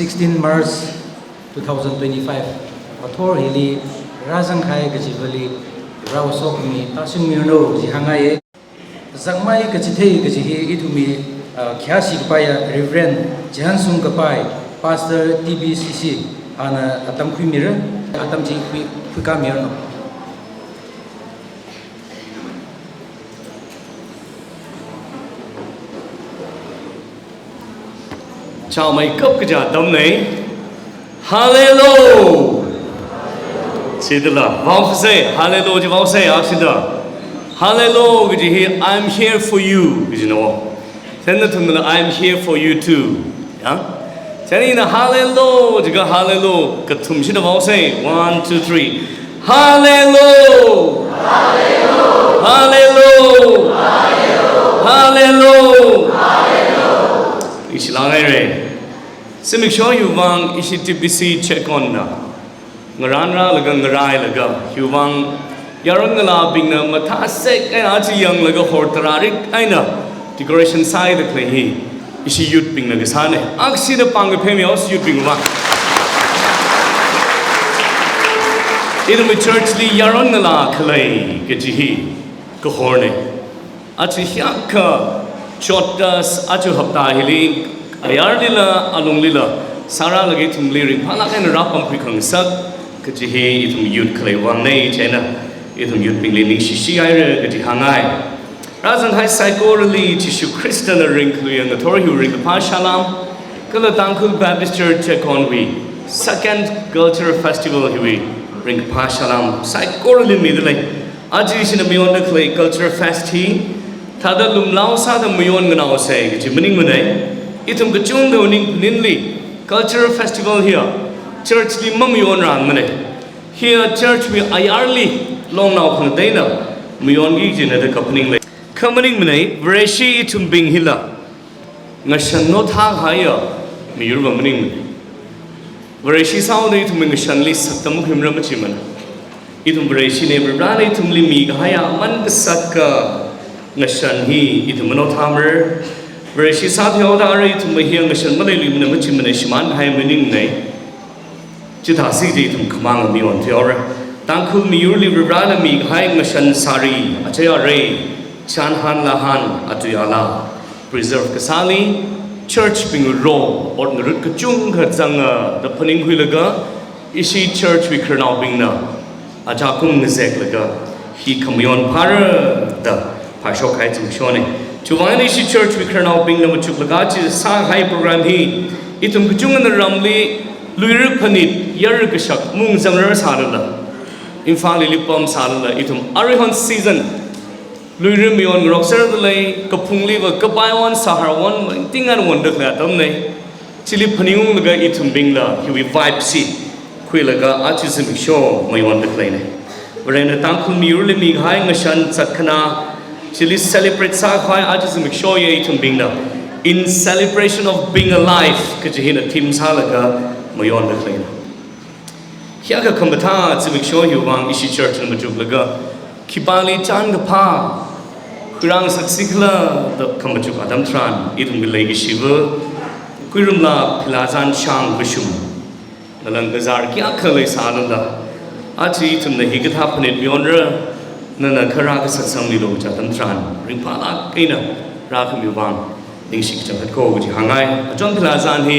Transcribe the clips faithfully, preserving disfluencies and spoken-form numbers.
Sixteen March two thousand twenty-five, ngathor hili rāzangkahai kachivali rāsokhami tāshungmiranu kaji hāngngaiye. Zangmei kachithei kaji hi ithumwui, ah, khayāshi kapaiya Reverend Chihansung Kapai, Pastor T B C C, ana atam khuimira, atam chi khui, khuikāmiranu. Chāmeikap kaja atamnei. Hallelujah. Chithāla, vāosei, hallelujah chi vāosei, aksida. Hallelujah kaji hi, "I'm here for you," kajina. Then nathumna, "I'm here for you too." Ya? Chieina hallelujah, jiakha hallelujah kathum shida vāosei. One, two, three. Hallelujah! Hallelujah! Hallelujah! Ishi lāngaire. Zimiksho hiwui vang ishi T B C check on na. Ngaranrālaga ngarailaga, hiwui vang yaron ngalābingna mathāsek eina aja yanglaga hortararik eina decoration sāhaida khalei hi ishi youth bingna kasānei. Aksida pāng kaphemiya ishi youth bingwui vang. Ithumwui church li yaron ngalā khalei kaji hi kahornei. Aja hiyākha chotda, aja hapta hili ayarlila, alunglila sārālaga ithumli ringphālāk eina rāpamkhui khangasak kaji hi ithum youth khaleiwui vangnei. Chieina ithum youth bingli ningshishihaira kaji hāngngai. Rāzanghai saikorali Jishu Khristana ringkhaluiya ngathor hiwui ringkaphā salām, kala Tangkhul Baptist Church Checkon wui second cultural festival hiwui ringkaphā salām saikorali midalei. Aja ishina mayonda khalei cultural fest hi thāda lumlao sāda mayon nganaosei kaji maningmanei. Ithum kachungkhawui ning phaninli cultural festival hiya church li mamayonrangmanei. Hiya church wui ayarli longnao khangateina mayonki kajina da kaphaninglei. Kha maningmanei, Vareshi ithumbing hila ngashan naothākahaiya miyurva maningmanei. Vareshi sāhaoda ithumwui ngashanli saktam makhimra machimana. Ithum Vareshinei, Varena ithumli mikahaiya aman kasaka ngashan hi ithum manaothāmara. Vareshi sāthuihaoda arui ithum hiya ngashan maleiluimana machimana, shimānkahai maningmanei. Chithāsi kaji ithum khamāng mayonthuihaora. Tangkhul miyurli Varena mikahai ngashan sari, achei arei, chānhan lāhan, atui alā preserve kasāli, church bing role, ot ngarut kachungkha zanga da phaningkhuilaga, ishi church wui khararnaobingna ajakum ngazeklaga hi khamayon phāra da phāshokkahai zimikshonei. Chiwui vang eina ishi church wui khararnaobingna machuklaga chi sākahai program hi ithum kachungkhana ramli luira phanit, yara kashak mung zangrar sālala, Imphal li lipam sālala, ithum aruihon season luira mayon ngarok serdalei, kaphungliva kapaiwon, saharwon, tingwon wonda khalei atamnei. Chili phaningunglaga ithumbingla hiwui vibe chi khuilaga aja zimiksho mayonda khaleinei. Varena Tangkhul miyurli mikahai ngashan zatkhanā chili celebrate sākahai aja zimiksho hiya ithumbingna In Celebration of Being Alive kaji hina theme sālaga mayonda khaleinei. Hiyākha khamathā zimiksho hiwui vang ishi church na machuklaga khipāli chānkaphā khuirāngasaksi khala da khamachuk atam tharan, ithumwui leikashiva Kuirumla Philazan Shang Vashum, nalang kazar kayākha leisālala, aja ithumna hikathā phanit mayonra, nana kha rākasaksangmilu kaji atam tharan ringphālāk eina rākhamiwui vang ningshi kachangkhat ko kaji hāngngai. Achon Philazan hi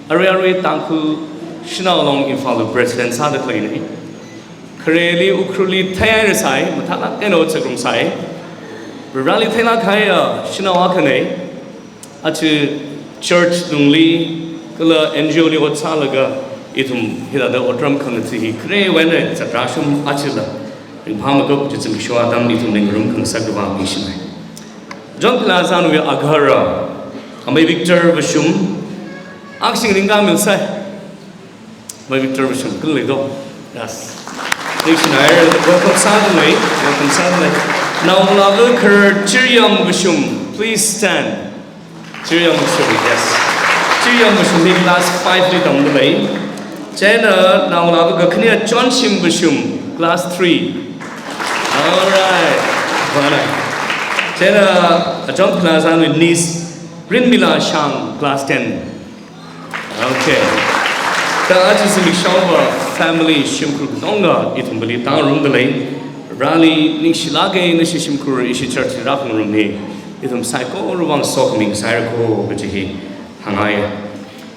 arui arui Tangkhul Shanao Long Imphal wui president sāda khaleinei. Khareli Ukhrulli theihairasai, mathālāk eina ot sāngarumsai. Vareli theilākhaiya shanao akhanei. Aja church lungli kala N G O li ot sālaga ithum hithāda otram khangatha hi kharewui eina zatrāshung ajala ringphāmakap kaji zimiksho atam ithum ningrum khangasak khavā mishinai. John Philazanwui agahara, amei Victor Vashum, akshing ringkāmilsai. Amei Victor Vashum, kal leido. Yes. Ningshinaira, welcome sādalei, welcome sādalei. Naongalāva kharar Chiryam Vashum, please stand. Chiryam Vashum, yes. Chiryam Vashum hi class five li tamdalei. Chieina naongalāva kakhane Chonshim Vashum, class three. All right. Vana. Chieina John Philazanwui niece Rinmila Shang, class ten. Okay. Da aja zimiksho va family shimkhur katonga ithum pali tangrumda lei. Vareli ningshilāka, nashi shimkhur ishi church li rāphangarum hi ithum saikorawui vang sokhami sāhaira ko kaji hi hāngngai.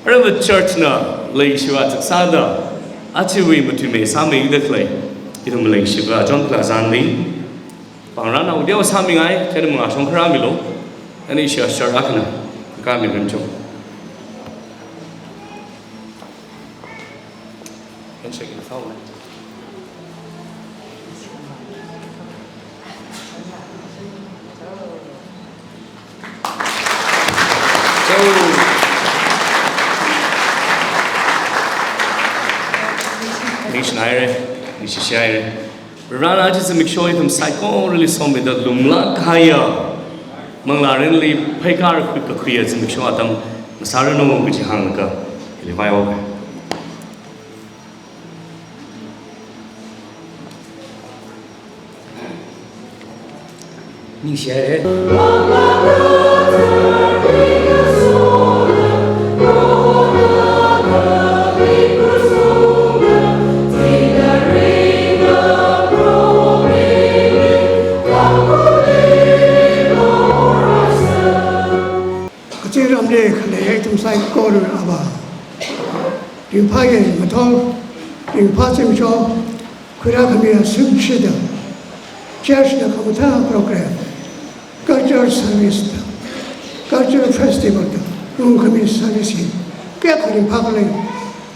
Aruiva church na leishiva chak sāda, ajawui matuimei sāmeida khalei ithum leishiva John Plaza li pāngrānao diao sāmingai, chieina mangā shong kharā milu, ani share share akhana, kami rim chong. Handshake in phone. Ningshinaire, ningshishaire. Varena aja zimiksho ithum saikorali somida lumlāk kahaiya, manglā rinli pheikar kakhuiya zimiksho atam ngasāranu kaji hānglaga, hili vaihaoke. Ningshihaire. Kaching ramli khalei ithum saikora Avā, ringphāya ngathor, ringphā zimiksho khuirākhami athishurda, church na khamathā program, cultural service da, cultural festival da rungkhami service hi kayākha ringphā khalei,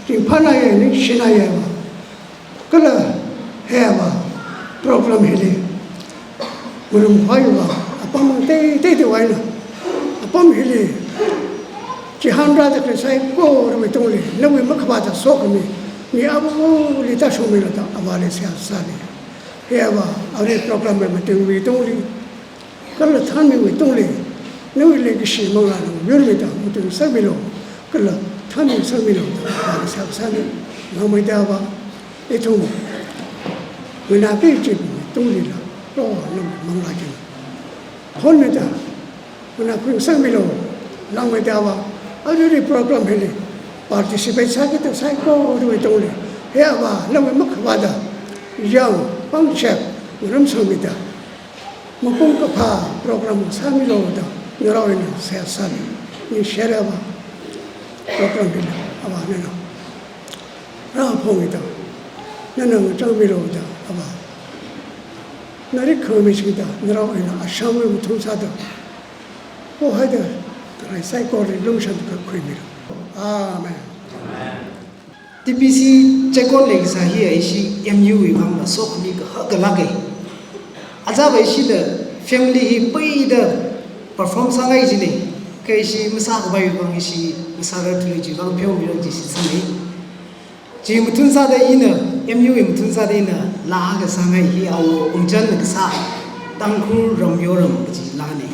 ringphānāya, ningshināya Avā. Kala he Avā, program hili ngarumkhavai apam teitei teitei eina, apam hili chihān rāda khalei saikorawui tungli nawui makhavāta sokhami mi avali tāshungmilu da Avāli seihā sāli. He Avā, arui program wui matingwui tungli kala thānmiwui tungli nawui leikashi manglāna yurmida matuingasakmilu, kala thānmingasakmilu da Avāli seihā sāli. Langmeida Avā, ithum nganāki kajiwui tunglila, Proho nawui manglā chi honmida nganākhuingasakmilu. Langmeida Avā, aruiwui program hili participate sāki kaji saikorawui tungli, he Avā, nawui makhavāta yang pangshap ngarumsangmida mapung kaphā program sāmilu da narao eina seihā sāli. Ningshihaire Avā, program hili Avā nana rāphongmida, nana ngachangmilu da Avā, nali khangmi chida narao eina ashangwui mathun sāda pohaida khalei saikorali lumashan kakhuimilu. Amen. T B C checkon leikasā hi ishi M U wui vangla sokhami kahak kalāka. Ajava ishila family hi peida perform sāngai jina. Kha ishi masākhavaiwui vang ishi masārarthuli chiwui vang pheomilu kaji shitsanga. Chi mathun sāda ina, M U wui mathun sāda ina laa akha sāngai hi Awo Ungchanna kasā Tangkhul Ramyoram kaji laana.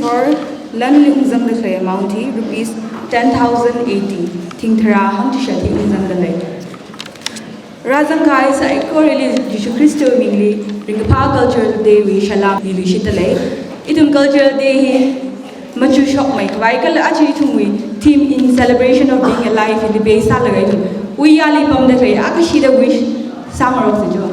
Or, lanli ungzangda khalei amount hi rupees ten thousand eighty, thing tharā hangchishat hi ungzangda lei. Rāzangkahai saikorali Jishu Khristawui mingli, Ringkaphā Cultural Day wui salam hi luishitta lei. Ithum Cultural Day hi machukshokmei khavai kala aja ithumwui theme in celebration of being alive hili base sālaga ithum uiyali pamda khalei akashida wish sāngaroksa jo.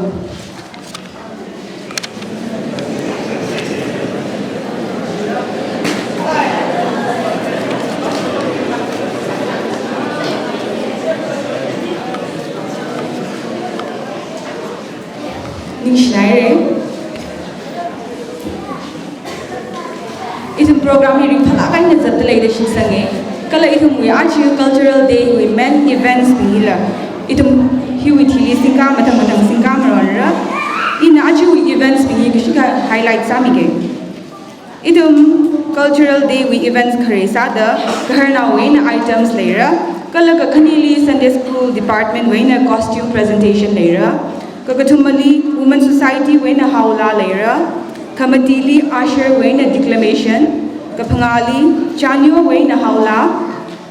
Ningshinaire. Ithum program hi ringphālāk eina zatda lei da shitsanga. Kala ithumwui aja Cultural Day wui main events bing hila ithum hiwui thili singka mathang mathang singka maronra. Ina ajawui events bing hi kashikha highlight sāmiga. Ithum Cultural Day wui events khare sāda gaharnaowui eina items leira. Kala kakhaneli Sunday School Department wui eina costume presentation leira. Kakathumali Women Society wui eina haola leira. Khamatili usher wui eina declamation. Kaphangāli Chanyo wui eina haola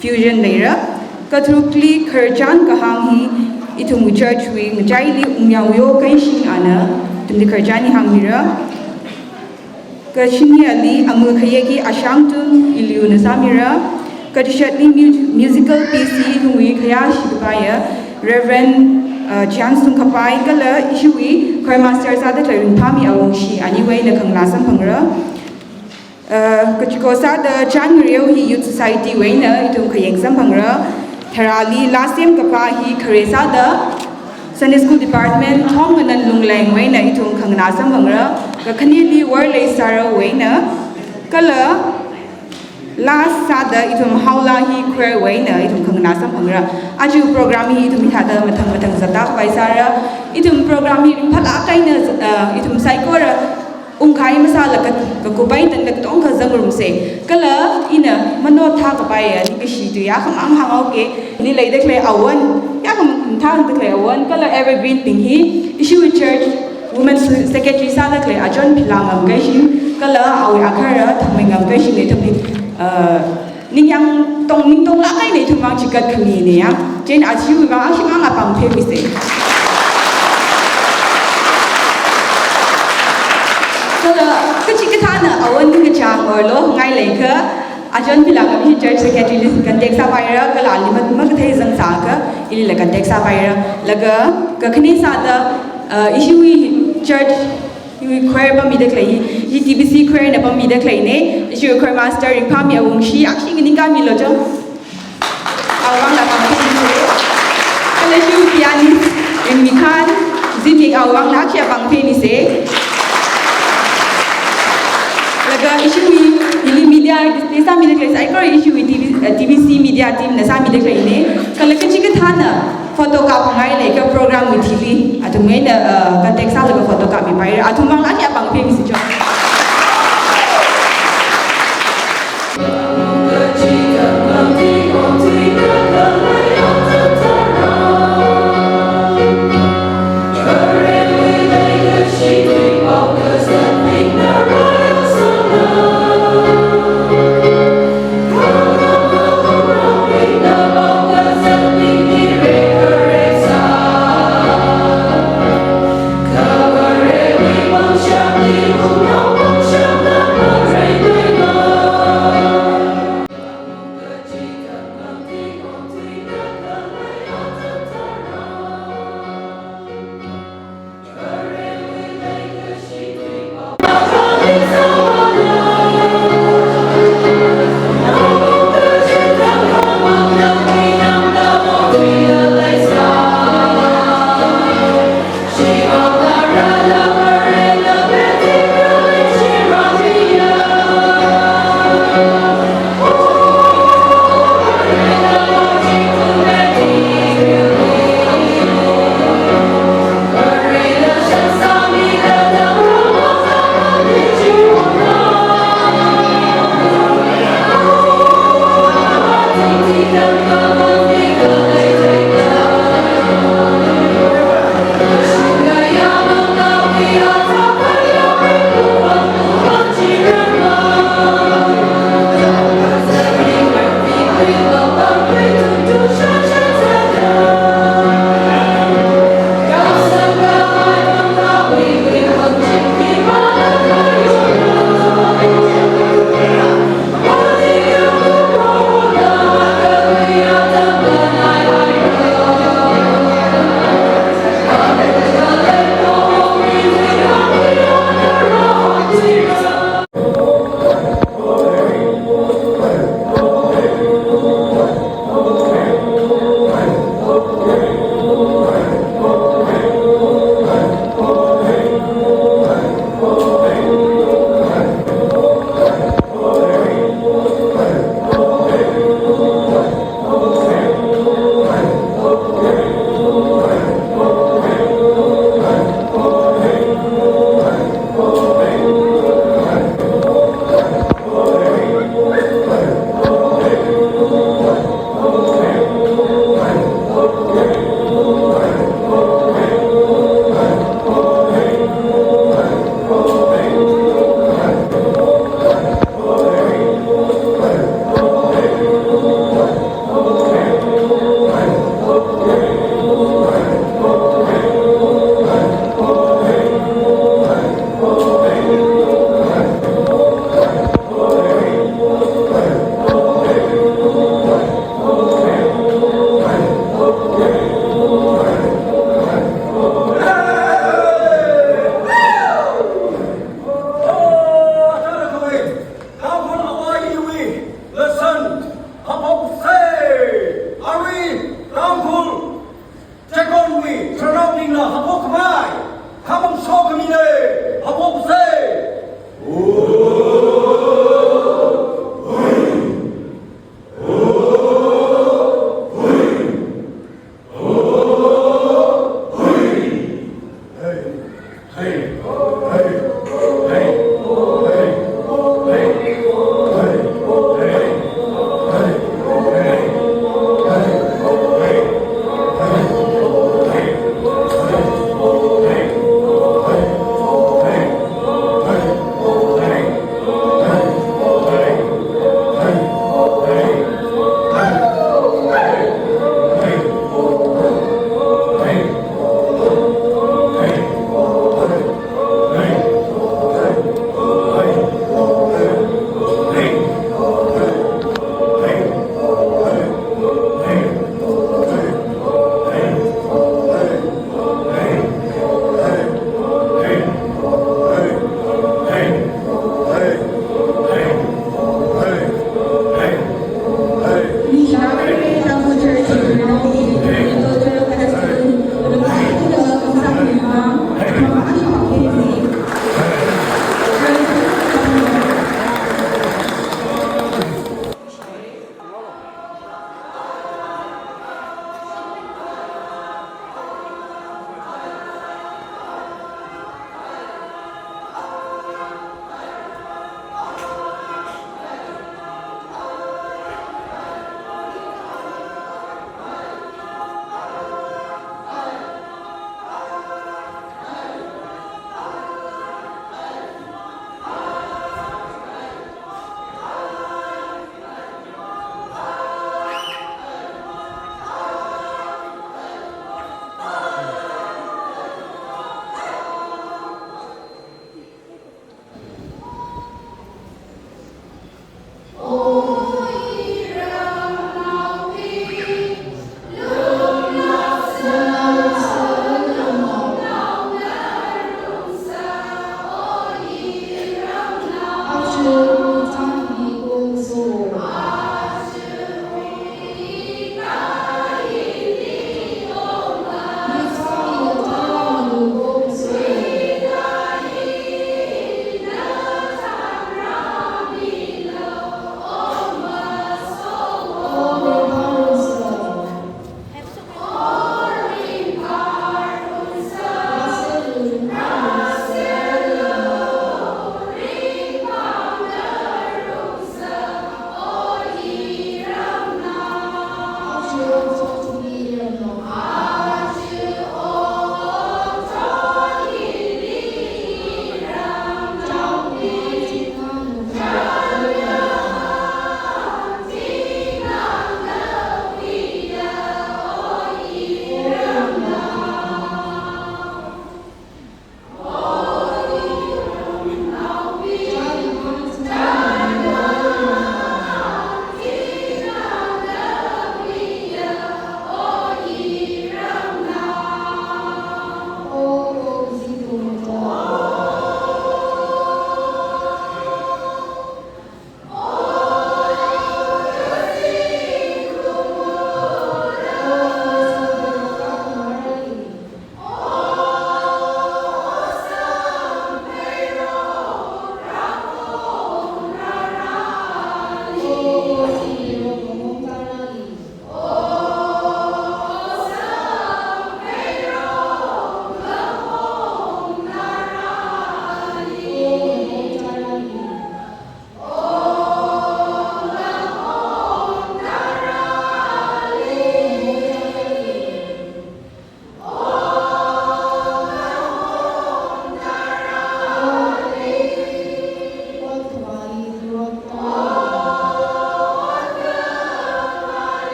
fusion leira. Katharukli khararchan kahāng hi ithum church wui ngachaili ungmiao yo kaishing ana ithumli khararchan hi hāngmira. Kashinili amu khayeki ashangtun iliuna sāmira. Katishatli mu-, musical piece hi ithumwui khayāshi kapaiya Reverend, uh, James Sungkapai kala ishiwui choir master sāda khalei Ringphami Awungshi aniwui eina khanganā samphangra. Uh, kachiko sāda Chan Ngareo hi Youth Society wui eina ithum khayeng samphangra. Tharāli lāsem kapā hi khare sāda Sunday School Department Thongnanan Lungleng wui eina ithum khanganā samphangra. Kakhaneli Worley Saro wui eina kala last sāda ithum haola hi choir wui eina ithum khanganā samphangra. Aja program hi ithum hithāda mathang mathang zatda khavai sāra. Ithum program hi ringphālāk eina, uh, ithum saikora ungkahai masāla ka, kakup eina tangda katongkha zangrumsa. Kala ina mano thā kapaiya ningkashi tui akhamang hānghaoga. Ili leida khalei Awan, yakham thāda khalei Awan, kala evergreen bing hi ishiwui church women se-, secretary sāda khalei Ajon Philangam kaishing, kala awui agahara Thangmeingam kaishing ithumli, uh, ningyāng tong, ningtonglāk eina ithum vang chikat khamina ya. Chieina ashiwui vang ashimang apāng phemisa. Kala kachikathāna Awan ningkachāng or longai leiakha, Ajon Philangam hi church secretary li contact sāpaira, kala ali mat-, makathei zangsākha, ilila contact sāpaira. Laga kakhane sāda, uh, ishiwui church wui choir pammida khalei hi, hi T B C choir na pammida khaleina, ishiwui choir master Ringphami Awungshi, akshi nganingkāmilu jo. Awui vangla pāngphemisa. Kala ishiwui pianist Ringmikhan Zimik, awui vangla akshi pāngphemisa. Laga ishiwui, ili media artist na sāmida khalei saikora ishiwui T V, eh, T B C media team na sāmida khaleina. Kala kachikathāna photo kapngai leiakha program wui thili athumwui eina, uh, contact sālaga photo kapmipaira. Athum vangla akha pāngphemisa jo.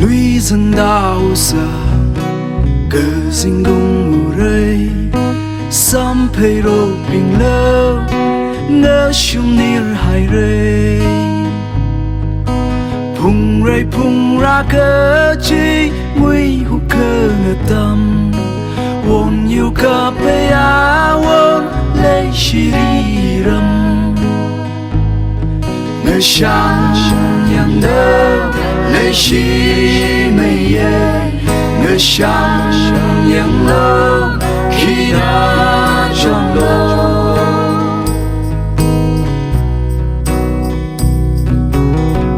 Luizangda usa, kazingkung urai, sampheirobingla ngashungnirhairai. Phungrai phungra kachi ngui hukha ngatam, wonyu kapeiya won leishiri ram. Ngashan yangda leishimeiya, ngashan yanglu khina chonlo.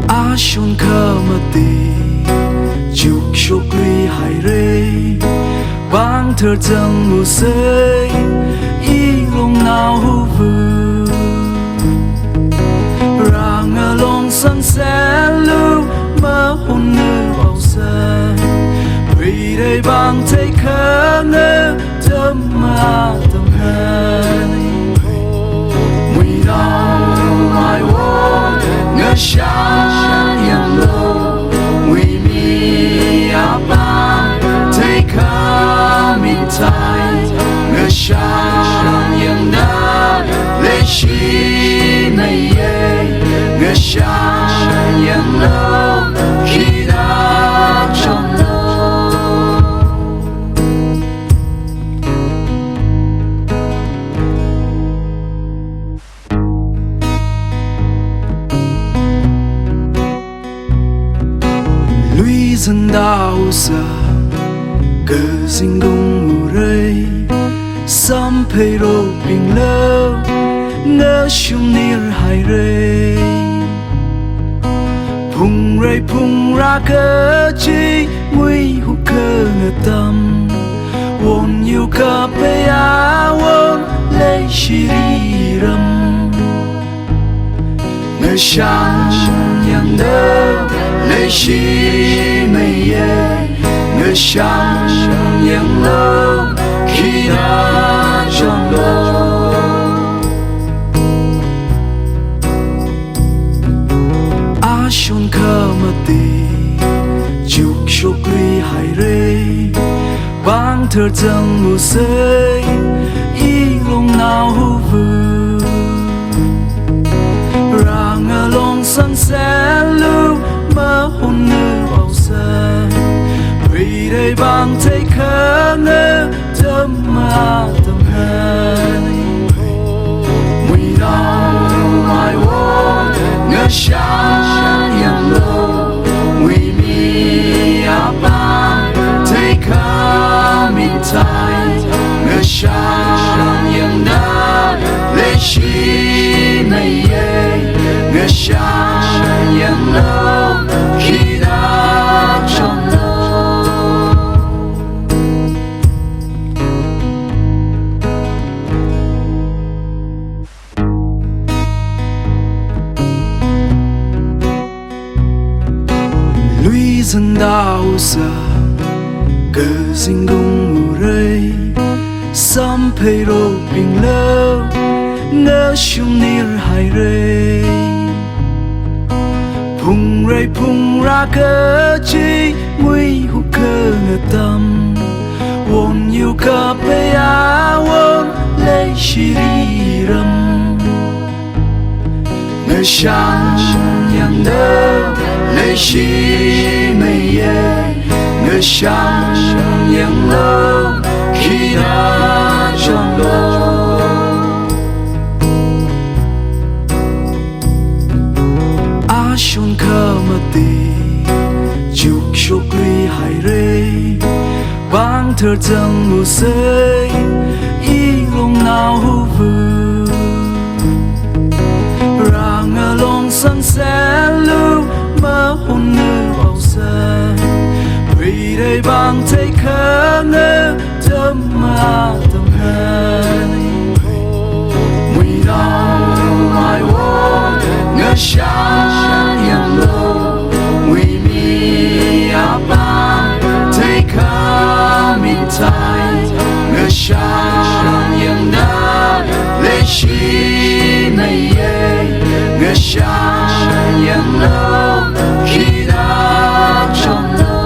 Ashun khamati chukshokluihairai, pāngthar zangusa, ilongnao huvu. Rāngalong sangsalu mahunna aosa, preirai pāng theikhanga tamma tamhai. Muinao maiwo ngashan yanglu, muimi apāng theikha minthai, ngashan yangda leishimeiya, ngashan yanglu khina chonlo. Luizangda usa, kazingkung urai, sampheirobingla ngashungnirhairai. Phungrai phungra kachi ngui hukha ngatam, wonyu kapeiya won leishiri ram. Ngashan yangda leishimeiya, ngashan yanglu khina chonlo. Ashun khamati chukshokluihairai, pāngthar zangusa, ilongnao huvu. Rāngalong sangsalu mahunna aosa, preirai pāng theikhanga tamma tamhai. Muinao maiwo ngashan yanglu, muimi apāng theikha minthai, ngashan yangda leishimeiya, ngashan yanglu khina chonlo. Luizangda usa, kazingkung urai, sampheirobingla ngashungnirhairai. Phungrai phungra kachi ngui hukha ngatam, wonyu kapeiya won leishiri ram. Ngashan yangda leishimeiya, ngashan yanglu khina chonlo. Ashun khamati chukshokluihairai, pāngthar zangusa, ilongnao huvu. Rāngalong sangsalu mahunna aosa, preirai pāng theikhanga tamma tamhai. Muinao maiwo ngashan yanglu, muimi apāng theikha minthai, ngashan yangda leishimeiya, ngashan yanglu khina chonlo.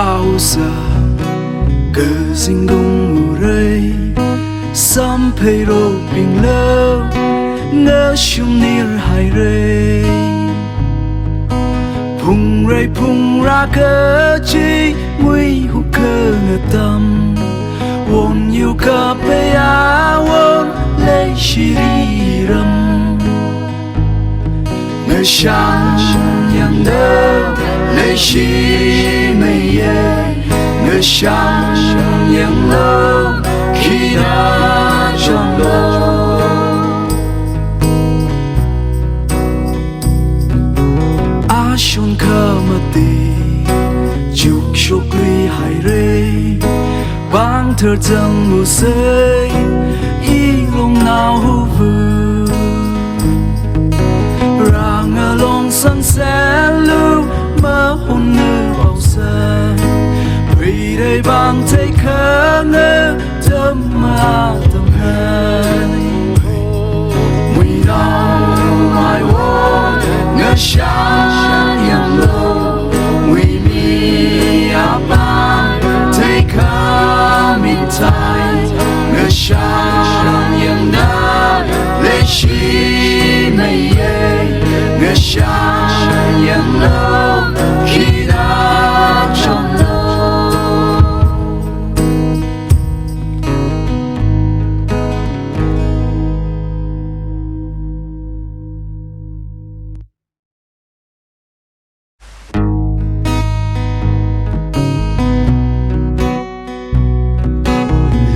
Ausa, kazingdung urai, sampheirobingla, ngashungnir hairai. Phungrai phungra kachi, ngui hukha ngatam, won yu kapaya won, leishiriram. Ngashang yangda leishimeiye, ngashang yanglo khida chonlo. Ashun khamati chukshukli haire, pangthar zanglusei ilong nahuvu. Rang along sangselu mahonnu ausa, pidai bang tei khanga tamma tamhai. Muinao mai won ngashang yanglo, muimi apam tei khamin tai, ngashang yangda leishimeiye, ngashang yanglo khida chonlo.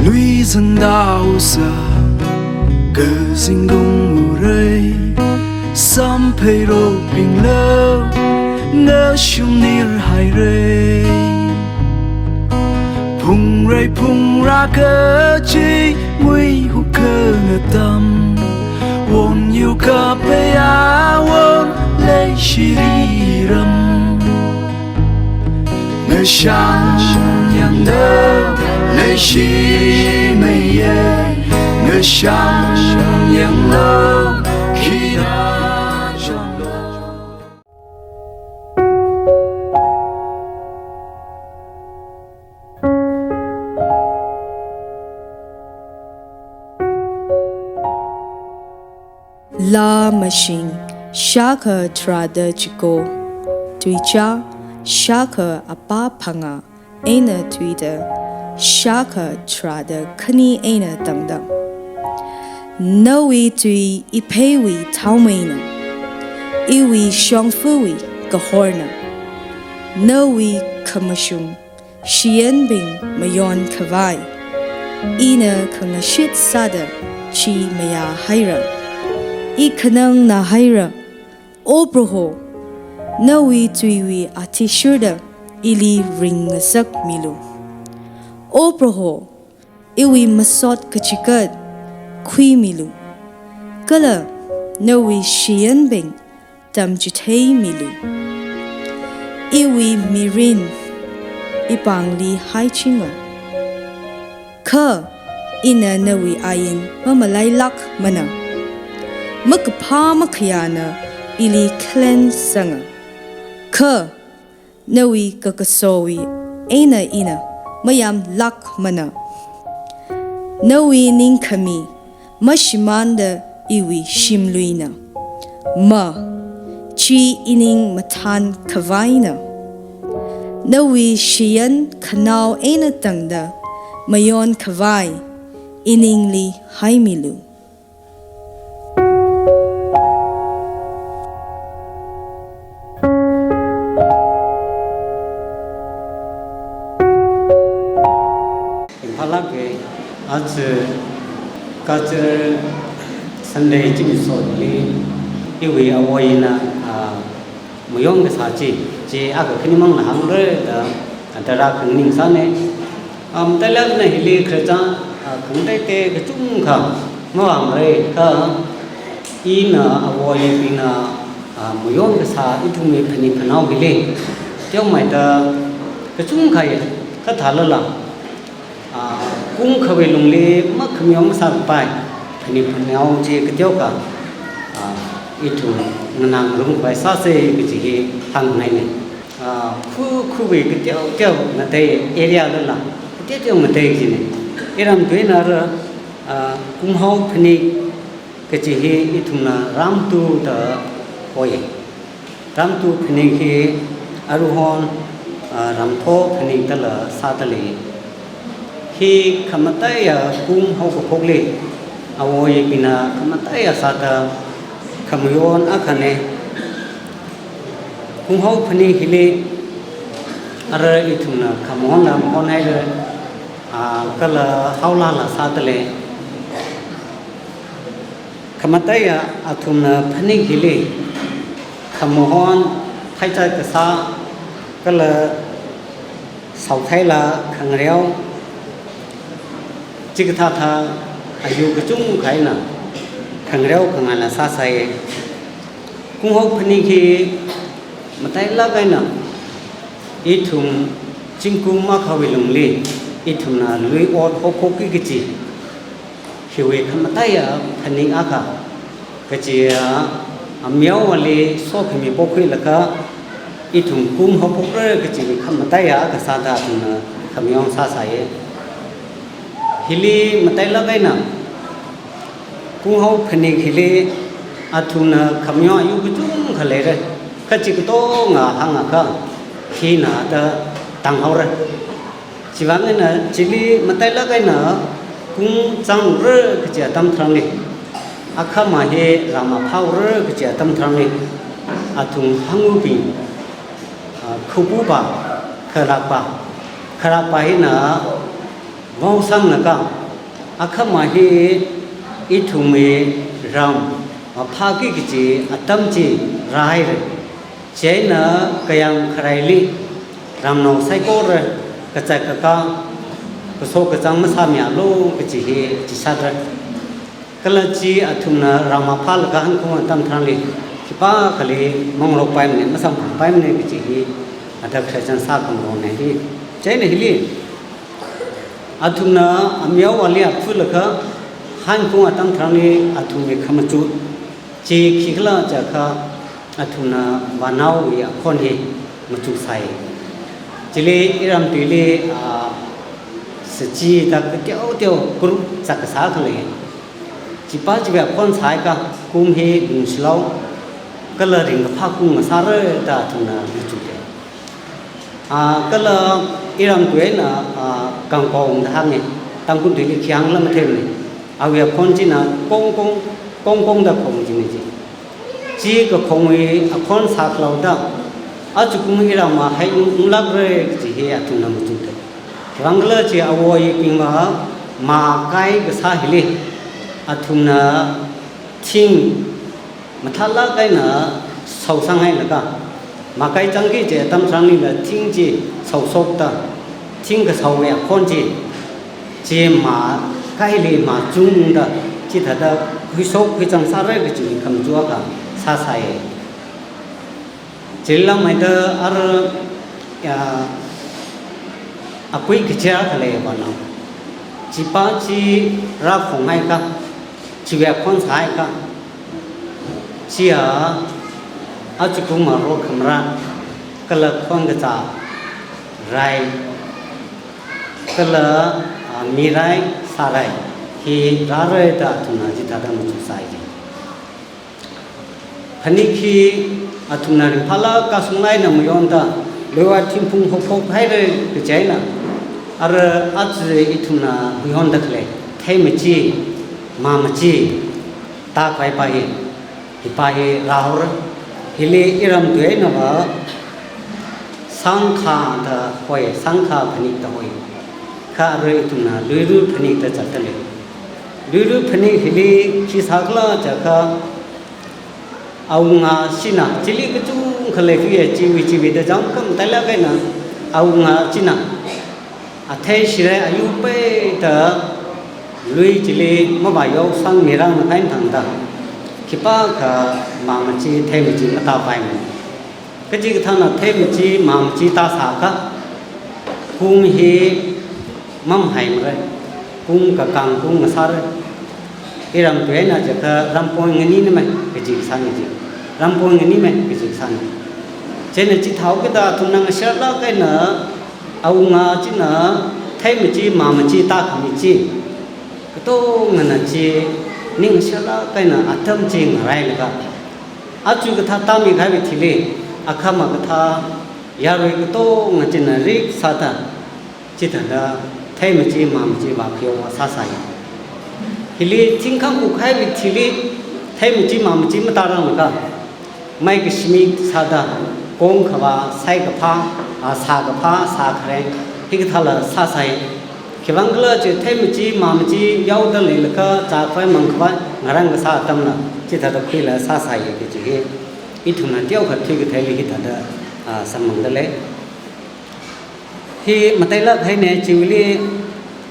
Luizan dausa, kazingdung urai, sampheirobingla, ngashungnir hairai. Phungrai phungra kachi, ngui hukha ngatam, won yu kapaya won, leishiriram. Ngashang yangda leishimeiye, ngashang yanglo khida chonlo. Laa mashing shākha tharāda chiko, tuicha shākha apā phangā eina tuida, shākha tharāda khani eina tangda. Nawui tui ipheiwui thaomeina, iwui shongfawui kahorna. Nawui khamashung shiyanbing mayon khavai, ina khangashit sāda chi mayā haira. I khanangna haira, O Proho, nawui tuiwui athishurda ili ringngasakmilu. O Proho, iwui masot kachikat khuimilu. Kala nawui shiyanbing tamchitheimilu. Iwui mirin ipāngli haichinga. Kha ina nawui ain mamalailākmana. Makaphā makhayāna ili khalensanga. Kha nawui kakasowui eina ina mayamlākmana. Nawui ningkhami mashimānda iwui shimluina. Ma, chi ining mathān khavaina. Nawui shiyan khanao eina tangda mayon khavai iningli haimilu. Imphal lāka, aja Culture Sunday zimiksho hili, iwui āwo ina, ah, mayon kasā chi, chi akha khanimangna hāngra da, ah, tarākha nganingsāna. Am, talakna hili khararchān, ah, khangateitei kachungkha mavāmara, kha ina āwo ina, ah, mayon kasā ithumwui phanit phanao hili teomeida kachungkha ya, kathālala, ah, kungkhawui lungli makhamayon masākapai phanit phanao chi kateokha, ah, ithum nganāngarumkhavai sāsa kaji hi hāngngaiya. Ah, khu, khu wui kateo teo ngatei area lala, kateo teo ngatei kajina. Iram tuina ra, ah, kumhao phanik kachi hi ithumna ramtu da hoi. Ramtu phanik hi aruihon, ah, ramtho phanik dala sāda lei. Hi khamataiya kum haokaphokli, awo ayibingna khamataiya sāda khamayon akhana. Kumhao phanik hili, ara ithumna khamahonla mahon haira, ah, kala haolala sāda lei. Khamataiya athumna phanik hili, khamahon, phaichai kasā, kala saothaila khangareo, chikathāthā ayu kachungkha eina khangareo khangaila sāsai. Kumhao phanik hi matailāk eina ithum zingkum akhawui lungli ithumna lui ot haophokki kachi, hiwui khamataiya phanik akha, kachiya ameowali sokhami pokhuilaga ithum kum haophokra kachi khamataiya akha sāda athumna khamayon sāsai. Hili matailāk eina kumhao phanik hili athumna khamayon ayu kachungkha leira. Kachi katonga hāngakha hina da tanghaora. Chivang eina chili matailāk eina kum zangra kachi atam tharanli, akhama hi ram aphāra kachi atam tharanli, athum hangubing, ah, khupupa, kharakpa, kharakpa hina vaosanglaga, akhama hi ithumwui ram maphāki kachi atam chi rāhaira. Chieina kayāng kharaili ramnao saikora kazat kakā, kaso kazang masāmialu kachi hi chisatra. Kala chi athumna ram aphālaga hankhaung atam tharanli khipākhali mangarokpaimana, masamphangpaimana kachi hi ada khrechan sākhangarokna hi. Chieina hili athumna ameowali aphulaga hankhaung atam tharanli athumwui khamachut chi khikhala jiakha, athumna vānaowui akhon hi machuksai. Chili iram tuili, ah, sachi da kateo teo group zat kasā khalei. Chipa chiwui akhon sāakha kum hi lungshilao, kala ringkaphā kum ngasāra da athumna machukta. Ah, kala iram tui eina, ah, Kangkong da hānga, Tangkhul tuili khi hāngla matheimana. Awui akhon china Kongkong, Kongkong da khong china chi. Chi kakhongwui akhon sākhalao da, ajakum iramva hai ung, unglākra kachi hi athumna machukta. Khivang khala chi awo ayibingva makai kasā hili, athumna thing mathālāk eina saosang hailaga, makai zangki kachi atam tharanlila thing chi saoshokta, thing kasaowui akhon chi, chi makaili machungda, chithāda khuishok khuizang sāra kachi khamachut akha sāsai. Chili langmeida ara, ya, akui kachi akha lei vānao. Chipa chi rākhong haiakha, chiwui akhon sāhaiakha, chia ajakum aro khamara, kala khon kazā rai, kala, ah, mirai, sārai hi rāra da athumna chithāda machuksai. Phanik hi athumna ringphālāk kasung eina mayonda, luiva thingphung haophok haira kachi eina, ara aja ithumna mayonda khalei theimachi, māmachi, tākhavai pa hi, hipa hi rāhaora. Hili iram tui einava sangkha da hoi, sangkha phanik da hoi. Kha ara ithumna luiru phanik da zatda lei. Luiru phanik hili khi sākhala jiakha, awunga shina, chili kachungkha leikhuiya, chiwui chiwui da zangkam tailāk eina, awunga shina, athei shirai ayu peida lui chili mavāyao sangmirang kahai tangda, khipākha māmachi theimachi matāpaimana. Kachikathāna theimachi māmachi tāsāakha, kum hi mamhaimara, kum kakang kum ngasāra. Iram tui eina jiakha rampon nganina mei kaji kasāna ji. Rampon nganina mei kaji kasāna. Chieina chithāhaokida athumna ngasharlāk eina awunga china theimachi māmachi tākhami chi katongana chi ning ngasharlāk eina atam chi ngarailaga, aja kathā tāmi kahaiwui thili, akhama kathā yarui katonga china rik sāda, chithāda theimachi māmachi vākhayo sāsai. Hili thingkhang kukhaiwui thili theimachi māmachi matāranglakha, maikashimi sāda, kong khavā, sai kaphā, a, sā kaphā, sā khareng, hikathāla sāsai. Khiwuivang khala chi theimachi māmachi yaoda leilakha, zākhavai mangkhavai ngarān kasā atamla chithāda khuila sāsai kaji hi ithumna teokha thuikatheili hithāda, a, samphangda lei. Hi matailāk haina, chiwuili,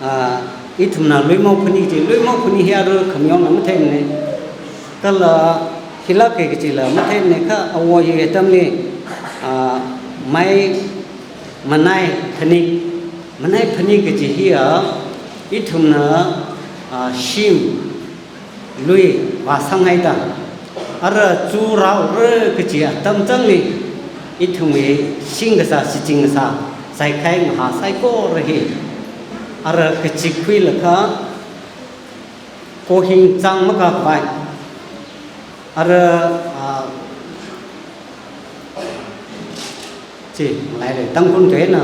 ah, ithumna luimao phaning chi, luimao phaning hi arui khamayonla matheimana. Kala hilāk kahai kachila matheimana, kha awo hi atamli, ah, mai manai phaning, manai phaning kaji hi a, ithumna, ah, shim, lui vāsanghaida, ara chu rāura kaji atam changli, ithumwui shing kasā, shichin kasā, saikhai ngahā saikora hi, ara kachik khuilakha, kohing chang makakhavai, ara, ah, chi, ngalai lei, Tangkhul tuina,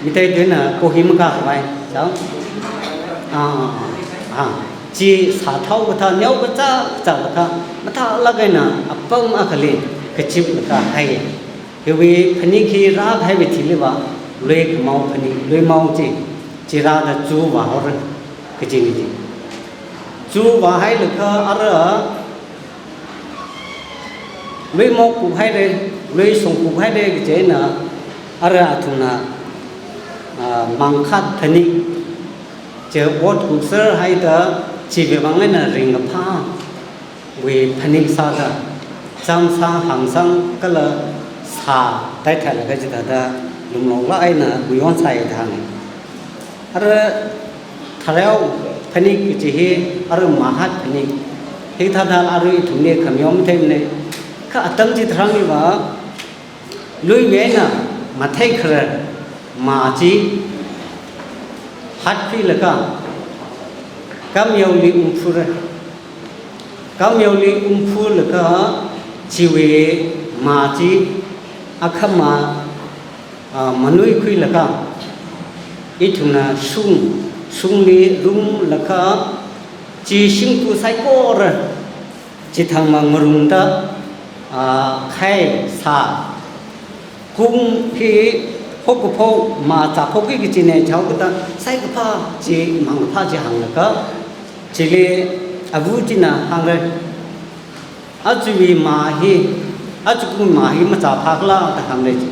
Meitei tuina kohing makakhavai, chao? Ah, ah, ah, ah. Chi sāthao kathā, neo kachā, kachālakha, mathālāk eina apam akhali kachiplaga hai. Hiwui phaning hi rākahaiwui thiliva, lui khamao phaning, luimao chi, chi rāda chu vāhaora kajina chi. Chu vāhailaga ara, luimao kuphaira, lui shong kuphaira kaji eina, ara athumna, ah, mangkhat phaning, chi ot kupserhaida, chiwui vang eina ringkaphāwui phaning sāda, chamsang, hāngsang, kala sā, taithailaga chithāda, lumlonglāk eina mayonsai da hānga. Ara thareo phaning kaji hi, ara mahat phaning. Hithāda arui ithumli khamayon matheimana. Kha atam chitharangliva, luiwui eina matheikharar mā chi hatkhuilaga, kamayaoli ungphura. Kamayaoli ungphulaga, chiwui mā chi akhama, ah, manuikhuilaga, ithumna shung, shungli rumlaga, chi shimkhur saikora chithang mangarumda, ah, khai sā, kung hi hokaphok mā zāphokki kajina, chaokida saikaphā chi, mangkaphā chi hānglaga, chili avu china hāngra. Ajawui mā hi, aja kung mā hi mazāphākhala da hāngra chi.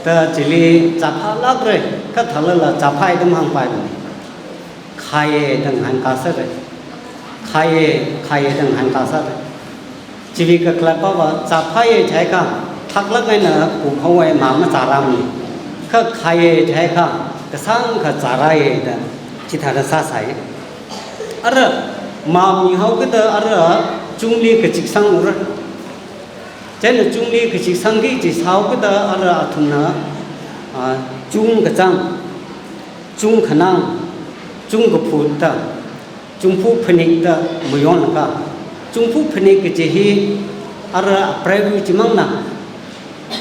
Da chili zāphālākra, kha thālala zāphāya da mahāngpaimana. Khāya da ngahānkasāra. Khāya, khāya da ngahānkasāra. Chiwui kakhalatpava zāphāya jiakha, thaklāk eina kuphaowa, mā mazārāmana. Kha khāya jiakha, kasāngkha zārāya da, chithāda sāsai. Ara, mā mihaokida ara, chungli kachiksang ura. Chieina chungli kachiksangki kaji sāhaokida ara athumna, ah, chung kachang, chung khanang, chung kaphut da, chungphu phanik da mayonlaga, chungphu phanik kaji hi ara apreivawui chimangna,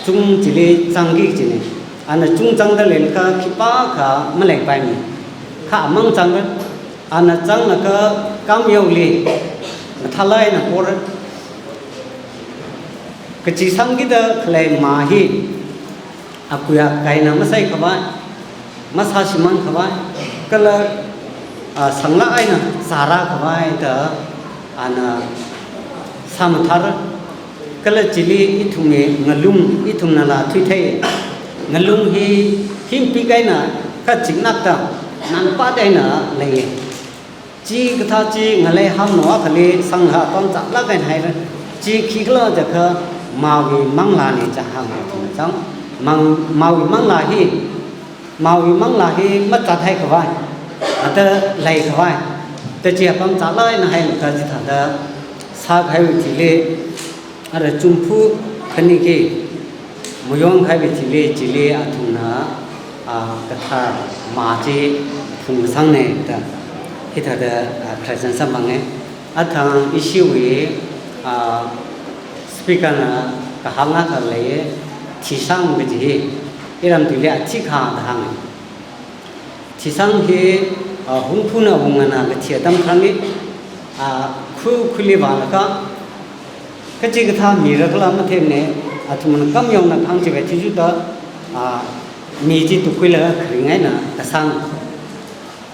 chung chili zangki kajina. Ana chung zangda leilakha khipākha maleipaimana. Kha amang zangda, ana zanglaga kamayaoli mathālāk eina pora. Kachiksangkida khalei mā hi, akui akai eina masaikhavai, masāshimankhavai, kala, ah, sanglāk eina zārākhavai da ana sāmathāra. Kala chili ithumwui ngalung, ithumnala thuithei. Ngalung hi hingpik eina kachiknakta, nanpat eina leiya. Chi kathā chi ngalei hamno akhali sanglaga apam zālāk eina haira. Chi khikhala jiakha māwui manglāna da hānga. Chang, mang, māwui manglā hi, māwui manglā hi mazāthei khavai, ata lei khavai, da chi apam zālāk eina hailaga chithāda sākahaiwui thili, ara chungphu Khaniki, mayon kahaiwui thili, chili athumna, ah, kathar mā chi phungsangnei da, hithāda, ah, present sāmangei. Athang ishiwui, ah, speaker na kahāng akha lei, thisang kaji hi, iram tuili athikha da hānga. Thisang hi, ah, Hungphuna wungana kathi atam tharanli, ah, khu khuli vālaga, kachikathā mira khala mathemnei, athumna kam yongna khang chiwui athishurda, ah, mi chi tukhuilaga kharing eina kasang.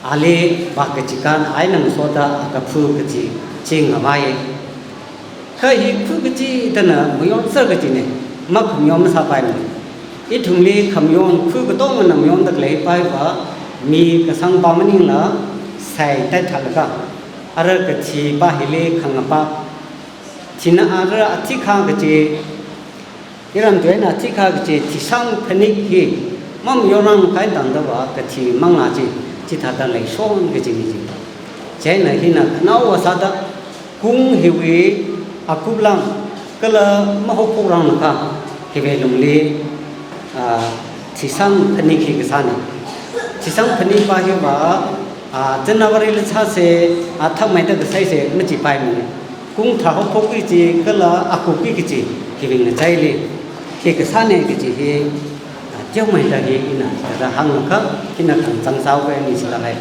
Ali vā kachikan eina ngasoda akaphu kachi chi ngavai. Kha hi khu kachidana mayon sār kachinei, makhamayon masāpaimana. Ithumli khamayon khu katongana mayonda khalei paiva, mi kasangpa maningla, sai taithalaga, ara kathipa hili khangapa, thina ara athikha kachi, iram tuina athikha kachi thisang phanik hi, mamayon rang kahai tangdava kathi manglā chi, chithāda leishon kachina chi. Chieina hina khanaowa sāda, kung hiwui akuplang kala mahaophok rang naka, hiwui lungli, ah, thisang phanik hi kasānei. Thisang phanikpa hiva, ah, January la sāse, ah, thakmeida kasaise machipaimana. Kung thar haophokki kachi kala akupki kachi, hiwui ngachaili hi kasānei kachi hi, ah, teomeida hi ina thāda hānglakha, hina khangachang sāhaoki ni shilahai.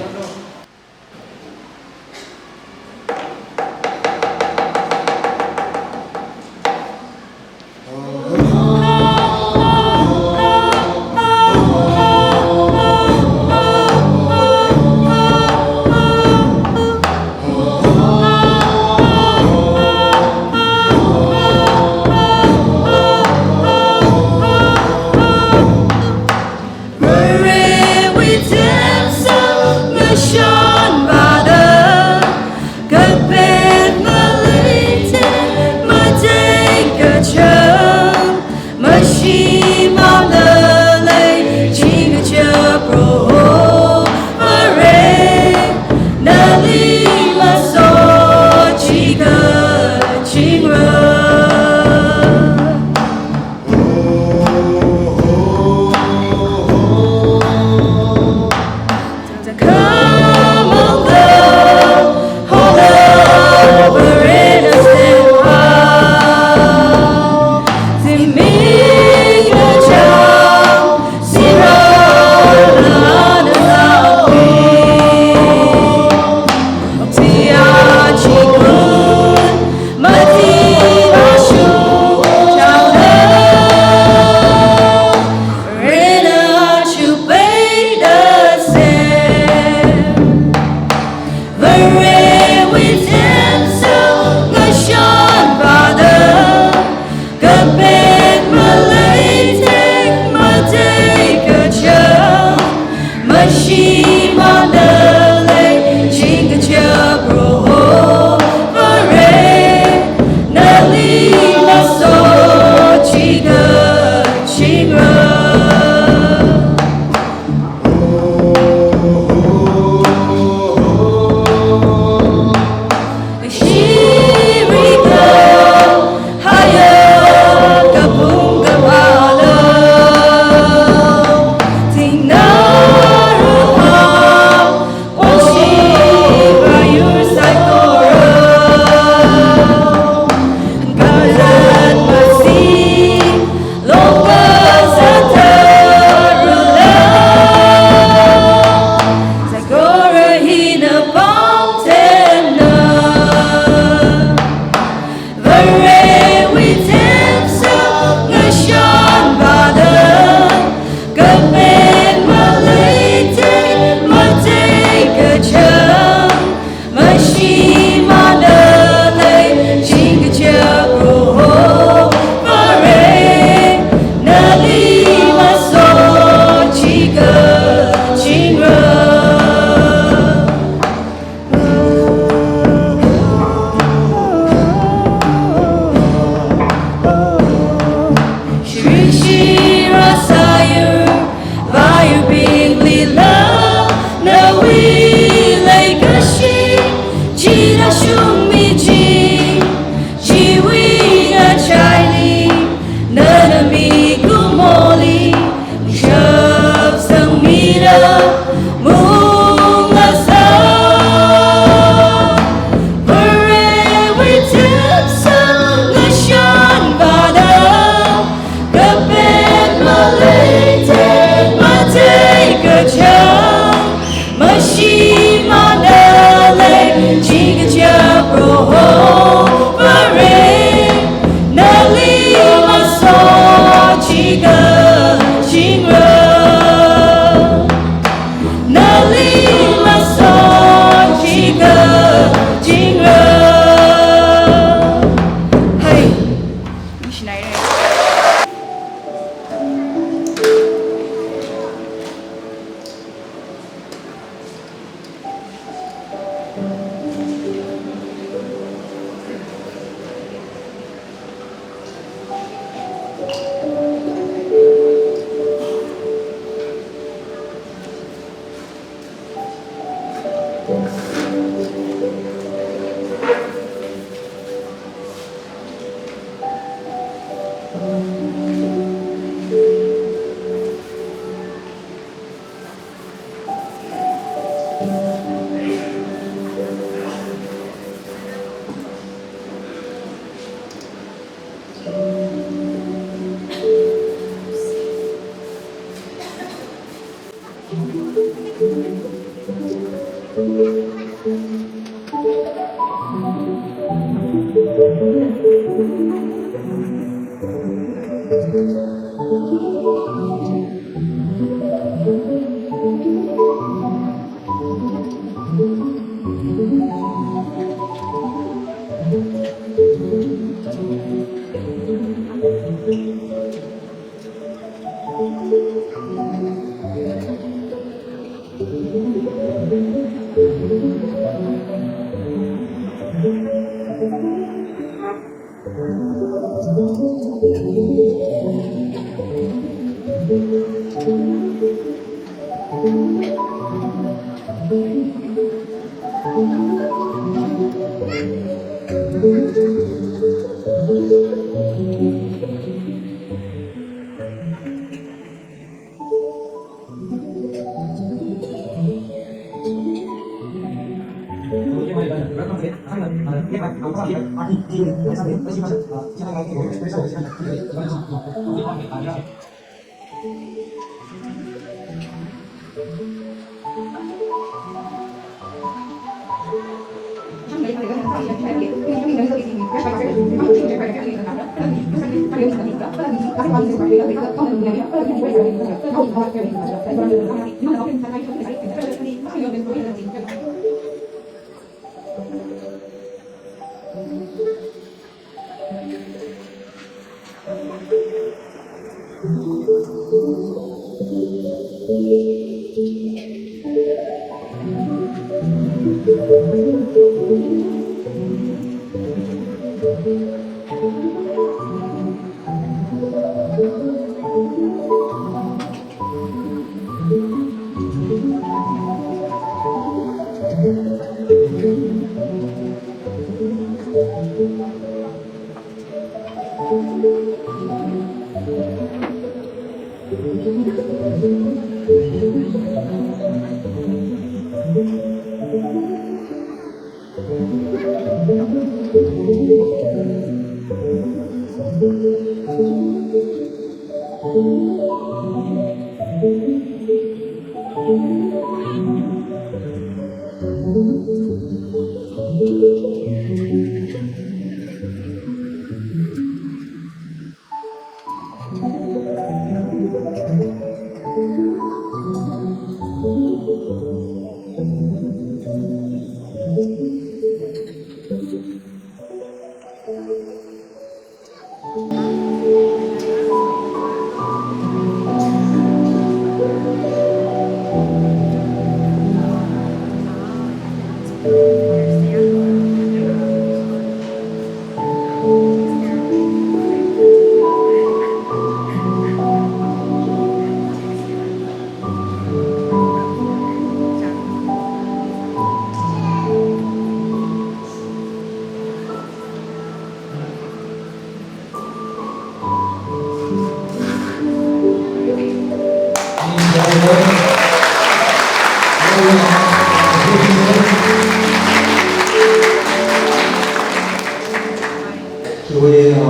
Chiwui, uh,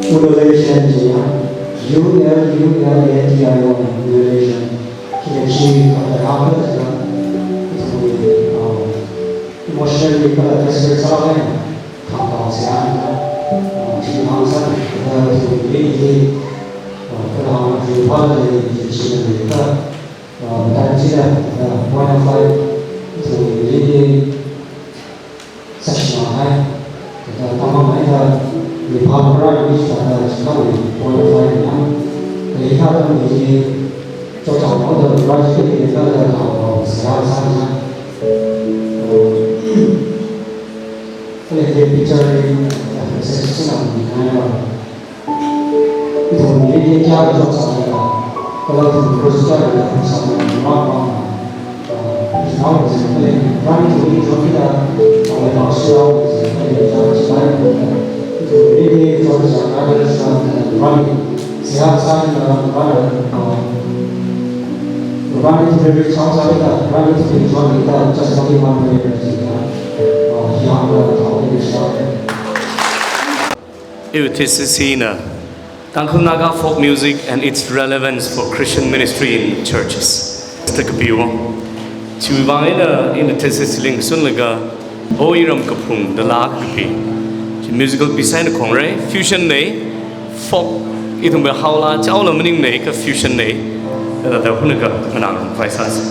Ululation chiya, U L U L A T I O N, ululation. Chili chi kathā hapta, uh, emotionally kathā distress sālala, khangtao sāya, uh, chi hāngsāda, uh, ithumli, uh, kathā hāngphalala, chi chili kathā, uh, mathāda chila, uh, point of light, ithumli, section hai, kathā tamamhaida, mi pha mara mi kathā chikha mi point of light ya, kathā kathā mi chi, chotchānghaoda, graduate kathā kathā sāya sāya. Kala hi picture hi, sāsāna mi ngai ba. Ithumli hi kayākha chotchālala, kala ithum course kayākha sālala, mapam, ah, ithum kala, rani ithumli chotda, kala pāsālala, kala chotchālala, ithumli hi chotchālala, rani, sāya sālala, rani, ah, rani ithumli chotchālala, rani ithumli chotda, just only one prayer, ah, hiyākha, ah, Iwui T C C na Tangkhul Naga folk music and its relevance for Christian ministry in churches. Mister Kapiwo. Chiwui vang eina, ina thesis lingsunlaga, Oi Ramkaphung, The Laa Kapi. Chi musical piece eina khongrai, fusion nei, folk, ithumwui haola, chaola maningnei kha fusion nei. Thāda hunakha nganāngarumkhavai sāsa.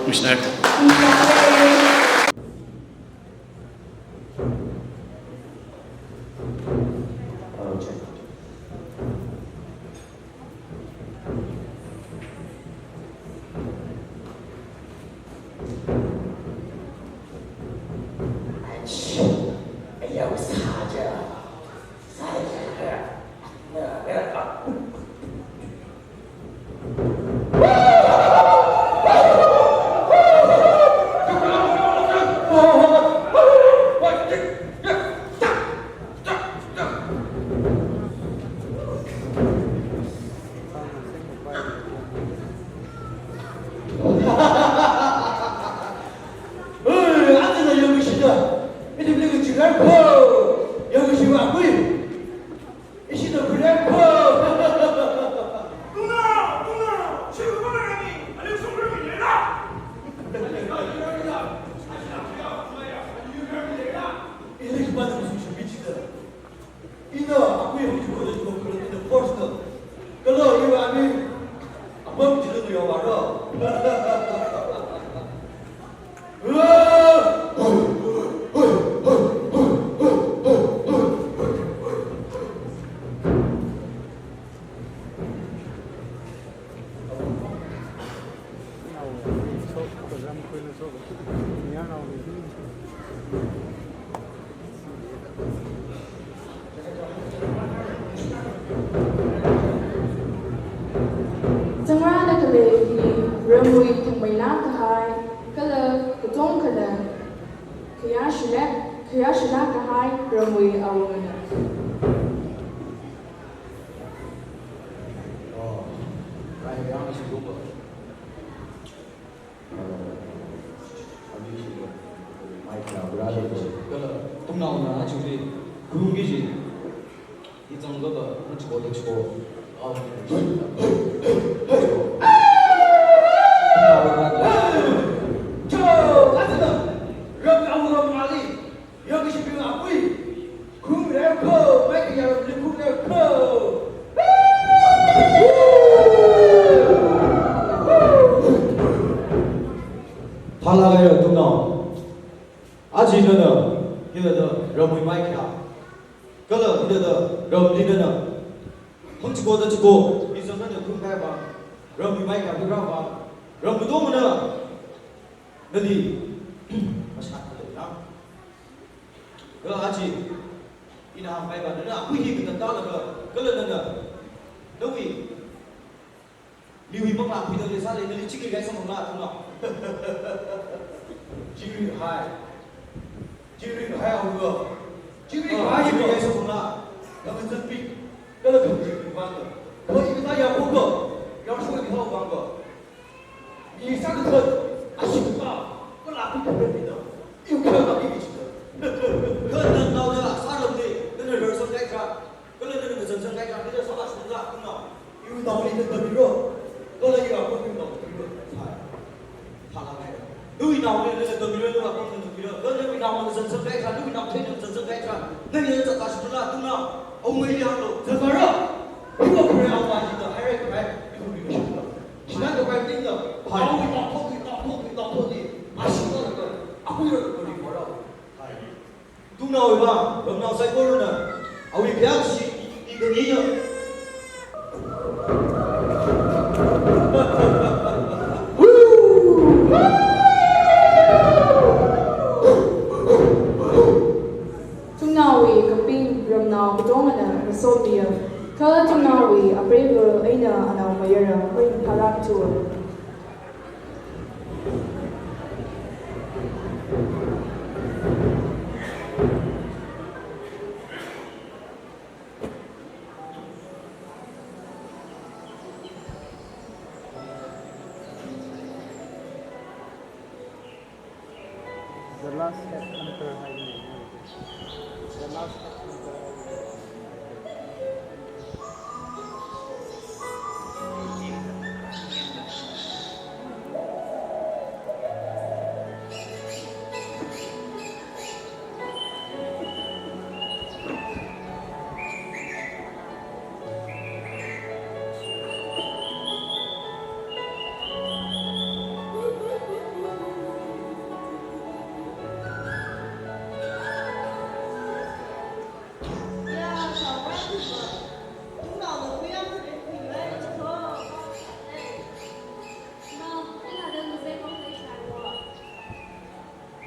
Mishnah. Phanang sushi bichida. Ina akui hung chuko da chuko kula ina force da. Kala iwa ami apam chila tu yawa ro. Zangrāda khalei hi ramwui thangmeilāk kahai, kala katongkhana khayāshilāk, khayāshilāk kahai ramwui awungana. Oh, right, right, right. Kala tungnaona aja chi, kharungki chi, i zangkapa, na chiko, na chiko. Au. Cho, aja na. Ram, au, ram, ali. Yangkashibing apui, kharumrarko, maikayā ramli kharumrarko. Phālāk haira tungnao. Aja nana, hithāda ramwui maikayā. Kala hithāda ramli nana hangchiko da chiko, i zangkana kharumkahai vang, ramwui maikayā kharumkahai vang, ram katongana nali mashat khalei na. Kha aja, ina hāngkahai vang, nana akui hi katātālaga, kala nana, nawui, miwui manglā khuida leisālei, nali chingri kahai samphangla, tungnao. Chingri kahai. Chingri kahai haowa. Chingri kahai, chingri kahai samphangla. Khamazanpi. Kala khamachingri vang. Kha i kathā yākhuka, yāshok i haowa vang. Mi sākathat, ashikpa, kala khuikaphat mida, iwui kha kapi bichida. Kha nanaona sāramli, nana rarsangkahai tharan, kala nana ngazanzangkahai tharan, nana sālāshungla tungnao. Iwui naoli nana tamira, kala iwui apam nana tamira. Phālāk haira. Nawui naoli nana tamira, nawui apam nana tamira. Kala nawui naona ngazanzangkahai tharan, nawui nao theina ngazanzangkahai tharan, nana zatlāshungla tungnao. Awunga ili hānglu. Zatmara. Iwui apam awunga hina haira kahai, iwui apam shungla. Shina kapai tingna, hai. Awui naothotwui, naothotwui, naothotwui, ashila laga, akhuira laga ringphāra. Hai. Tungnaowui vang, ramnao saikorana, awui khayāshi, i kaniya. Tungnaowui kaping ramnao katongana ngasomiya, kha tungnaowui apreiva eina anaomayara eina phālāk thuwa. The last step under highway. The last step under highway.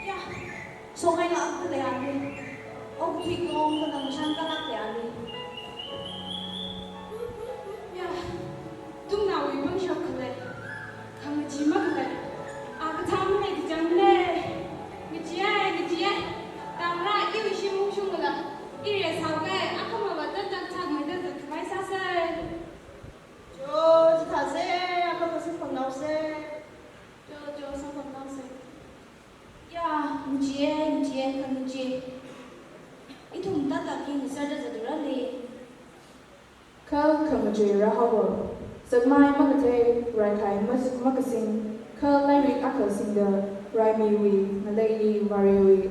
Ya, shokhailāk kahai ani. Okathui kong kanang shānkālāk kahai ani. Ya, tungnaowui pangshap khalei, khangachee makhalei, a kathāmei kachāmei. Ngacheeai, ngacheeai. Tamra iwui shim ungshungla, i reisākahai akhama vātda tak chakmeida zatkhavai sāsei. Cho, chithāsei, akhama samphangnaosei. Cho, cho, samphangnaosei. Ya, ngacheeai, ngacheeai, khangachee. Ithum tātā khi ngasarda zatralei. Kha khangachee rāhaowa. Zakmai makathei, raikhai mas-, makasing, kha lairik akha singda, raimiwui ngaleili vareiwui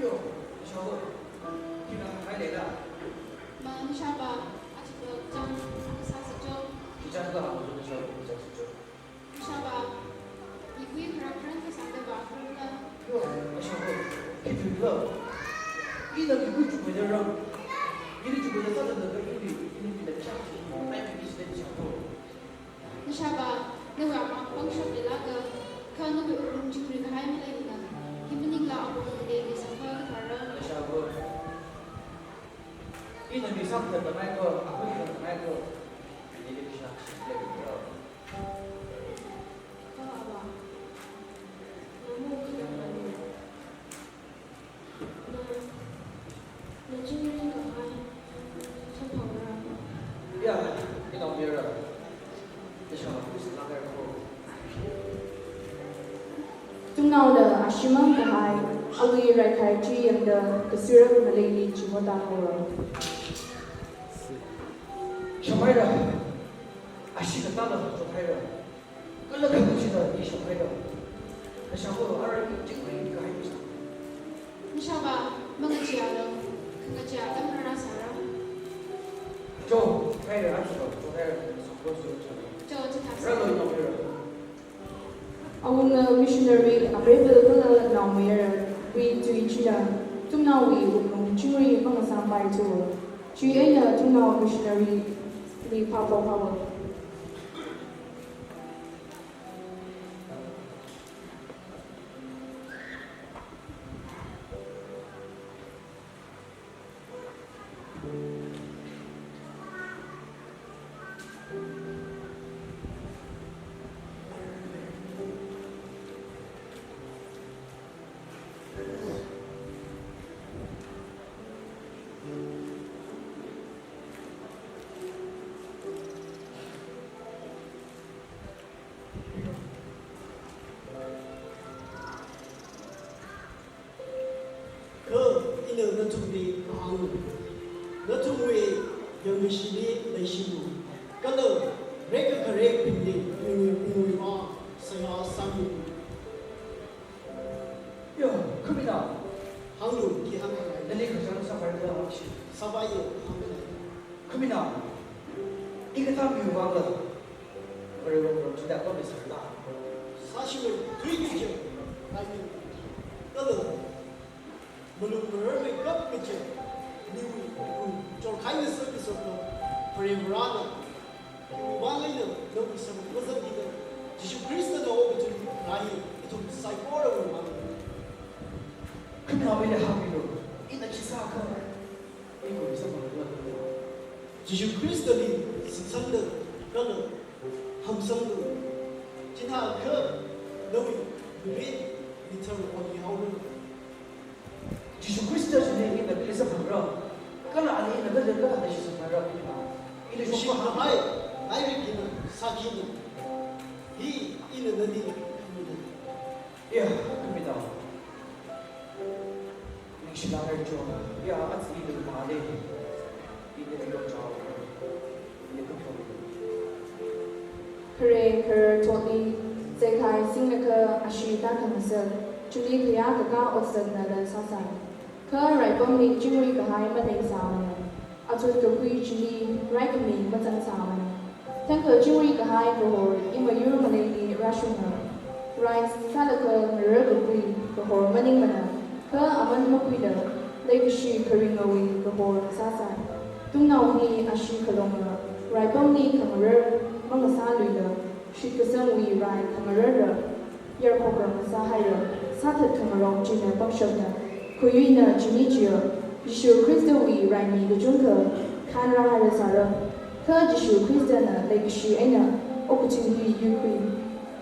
Yo, nashao, khi nganāngai leila? Ma, nashaba, achipa chang, sāsa cho. Khi chang kha hānglu, nashao, khi chang sā cho. Nashaba, mikuili kharar kharan kasāda ba kharar la. Yo, nashao, khi thuilo? Ina mikuili chukmajara. Ili chukmaja sāda kha ili, ili pila chang. Ai, mi sida nashao. Nashaba, nawui amang pangshap leilaga, kha nawui wuklung chingri kahai maleimana. Hi maningla awunga deni sākhavai kathara. Nashaba. Ina mi sākhangatha mai ko, akhui khangatha mai ko. Ini dia kisah. Kha ava. Namu kiyang mani. Na, na chingri kahai, samphangara. Ya, ina mira. Nashao, please, na kaya ko. Tungnaona ashee mang kahai, awui raikhai chi yangda, kasuirak maleili chihoda haora. Shamaira, ashee katāla, chothaira. Kala khangacheeda i shokhaira. Nashao, ara i chingri kahai mi sā. Nashaba, mangacheealu, khangacheeatam rāra sāra. Cho, haira, acho, cho haira, sokro so cho. Cho, chithā sā. Rālu, naomayara. Awunga missionary Abraham kala naomayara, wui tui china, tungnaowui wuklung chingri mangasāpaithu. Chieina tungnao missionary li phāphok haowa. Kha ina nathumli kahāng, nathumwui yangmishili leishilu, kala rekakharekbingli pungwui pungwui vang seihā sāmilu. Yo, Khaminao. Hānglu, khi hāngkhangai? Nali kachang sāpailu, hāngshi. Sāpaiya, hāngkhangai. Khaminao, i kathā miwui vangla Varewui wuklung chida pammi sārala. Sāshimei thuiki kaje, kaimi. Kala malung mararmeikap kaje, miwui wuklung chorkhai ngasakngasakla, Varevarana, khiwui vang eina nawui sākhamazat hina, Jishu Khristana okathuili rāi, ithum saikorawui vang. Khaminao, ili hāngmilu, ina khi sākha, i khuisā mangla. Jishu Khristali shitsangda kala hamsanglu. Chithākha nawui mirin mithar onihaolu. Jishu Khrista chili ina khi sāphangra? Kala ali ina kala kala shitsangphangra? Ina shokpa hāngkahai lairik hina sākhuina. Hi ina nali khamina. Ya, Khaminao. Ningshilākra cho. Ya, aja ithum male. Ithum lo chao. Ithum lo. Khare kharar thotli, zeikhai singlakha ashee tākhangasak, chili khayā kakā otsakna da sāsai. Kha raipamli chingri kahai maleisāmana. Athut kakhui chili raikhami mazangsāmana. Thangkha chingri kahai kahor imiyur maleili rāshunga. Rai sālakha ngarar kakhui kahor maningmana, kha aman makhuila, leikashi kharingawui kahor sāsai. Tungnao hi ashee khalonga, raipamli khangarar mangasāluila, shitkasangwui rai khangararla yarkhokra ngasāhaira, sāthat khangarong china pangshapna, khuiyuina chini chiya, Jishu Khristawui raimi kachungkha khanrāhaira sāra. Kha Jishu Khristana leikashi eina okathuili yuikhui.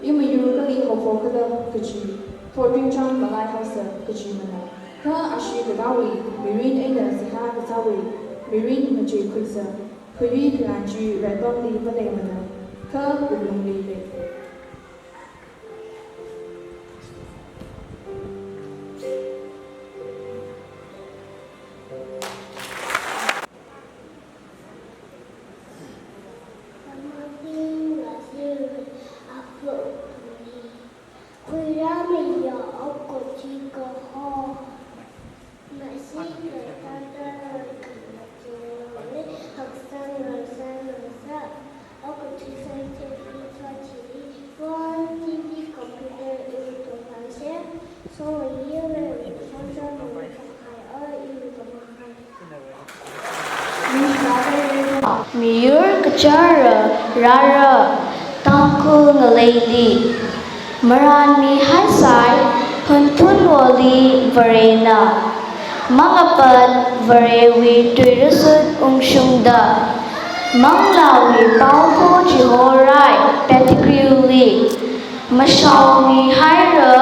Imiyur kali haophokhala kaji, thotrinchān malaihaosa kajimana. Kha ashee kakāwui mirin eina seihā kasāwui mirin ngacheikhuisa, khuiyui khayān chi raipamli maleimana, kha wuklungli lei. Miyur kachara rāra Tangkhul ngaleili marānmihaisai Hunphunwoli Varena. Mangapat Varewui tuirasut ungshungda manglāwui paopho chihorai Pettigrewli. Mashaomihaira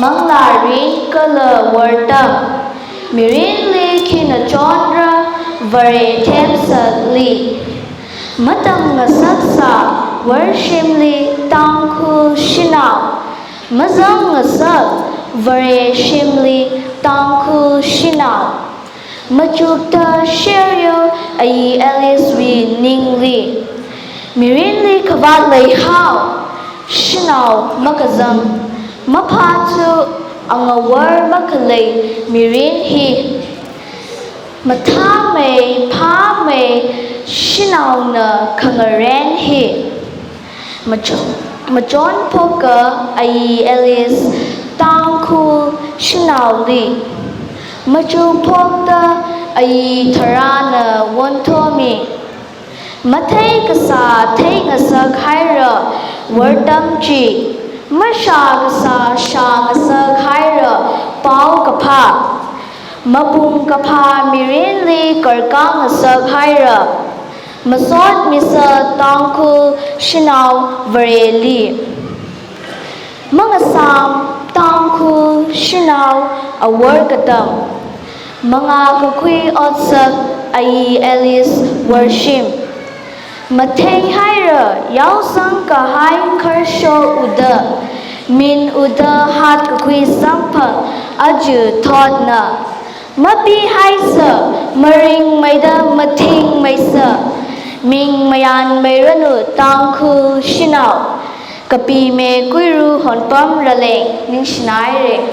manglā ringkala wortam. Mirinli khina chonra Vare themsakli. Matamngasaksa worshimli Tangkhul shanao. Mazangngasak Vare shimli Tangkhul shanao. Machukta sheryo ayi Alice wui ningli. Mirinli khavāt leihao, shanao makazang, maphāthu angawor makhalei mirin hi. Mathāmei, phāmei, shanaona khangaren hi. Machon, machonphoka ayi Alice Tangkhul shanaoli. Machukphokta ayi tharāna wonthomi. Mathei kasā theingasakhaira wortam chi. Mashā kasā shāngasakhaira paokaphā. Mapung kaphā mirinli karkāngasakhaira. Masotmisa Tangkhul shanao Vareli. Mangasām Tangkhul shanao awor katam. Mangā kakhui otsak ayi Alice worshim. Matheihaira yaosang kahai kharsho uda. Min uda hat kakhui samphang aja thotna. Mapihaisa, maringmeida mathingmeisa, ming mayanmeiranu Tangkhul shanao, kapi me kuiru honpam raleng ningshinaire.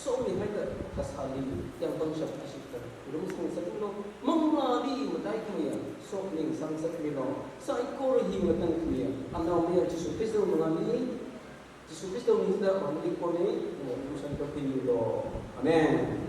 somihaida kasāli yangpangshap ashikta. Rumsang sakmilo, manglāli mataikhamiya, sokning sangsakmilo, saikora hi matangkhamiya, anaomayara Jishu Khrista mangāli, Jishu Khrista mingda mangli kone, mo tumsan kapinilo. Amen.